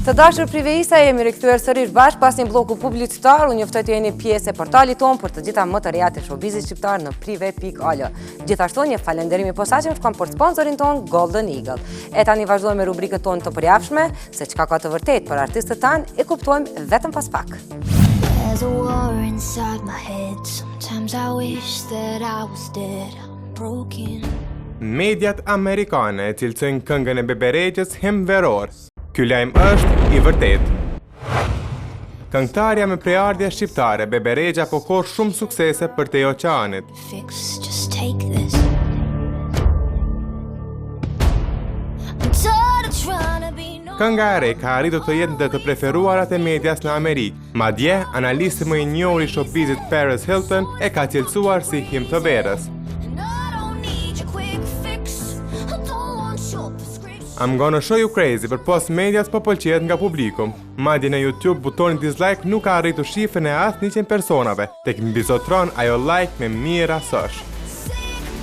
Të dashur priveista, jemi rikthyer sërish bashkë pas një blloku publicitar, ju njoftoj të jeni pjesë e portalit tonë për të gjitha më të rejat e showbizit shqiptar në prive.al. Gjithashtu një falënderim i posaçëm shkon për sponsorin tonë Golden Eagle. E tani vazhdojmë me rubrikën tonë të përjavshme, se çka ka të vërtetë për artistët tanë e kuptojmë vetëm pas pak. There's a war inside my head. Sometimes I wish that I was dead. I'm broken. Mediat amerikane e cilësojnë këngën e Bebe Rexhës himn veror. Ky lajm është i vërtetë. Këngëtarja me prejardhje shqiptare, Bebe Rexha po korr shumë suksese përtej oqeanit. Fix, just take this. I'm tired of trying to be normal. Kënga e re ka arritur të jetë ndër të preferuarat e medias në Amerikë. Madje, analisti më i njohur i showbizit Paris Hilton e ka cilësuar si himn të verës. And I don't need your quick fix. I don't want your prescription. I'm gonna show you crazy përpos medias po pëlqehet nga publiku. Madje në YouTube butoni dislike nuk ka arritur shifrën e as 100 personave, tek mbizotron ajo like me mijëra sosh. Sick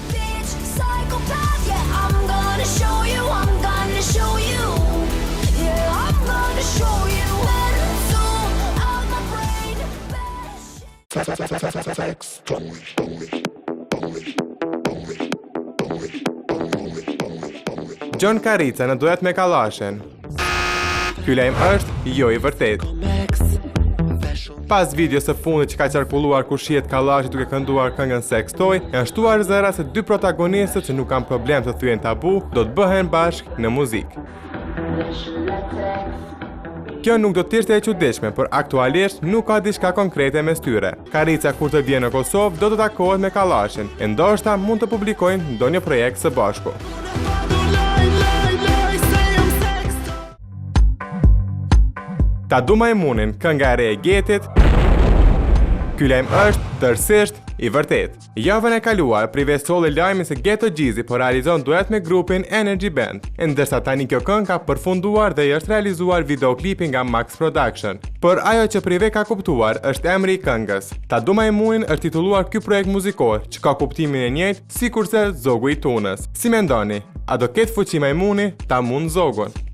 bitch, psychopath. Yeah, I'm gonna show you. I'm gonna show you. Yeah, I'm gonna show you. Mental out my brain. Bad shit. Gjon Karrica në duet me Kallashin. Ky lajm është jo i vërtetë. Pas videos së fundit që ka qarkulluar ku shihet Kallashi duke kënduar këngën Sex Toy, janë shtuar zëra se dy protagonistët që nuk kanë problem të thyejnë tabu, do të bëhen bashkë në muzikë. Kjo nuk do të ishte e çuditshme, por aktualisht nuk ka diçka konkrete mes tyre. Karrica kur të vjen në Kosovë do të takohet me Kallashin, e ndoshta mund të publikojnë ndonjë projekt së bashku. Ta du majmunin, kënga e re e Getit. Ky lajm është tërësisht i vërtetë. Javën e kaluar, Prive solli lajmin se Geto Gjizi po realizon duet me grupin Energy Band, e ndërsa tani kjo këngë ka përfunduar dhe i është realizuar videoklipi nga Max Production. Por ajo që Prive ka kuptuar është emri i këngës. Ta du majmunin është titulluar ky projekt muzikor, që ka kuptimin e njëjtë sikurse Zogu i Tunës. Si mendoni, a do ketë fuqi majmuni ta mund zogun?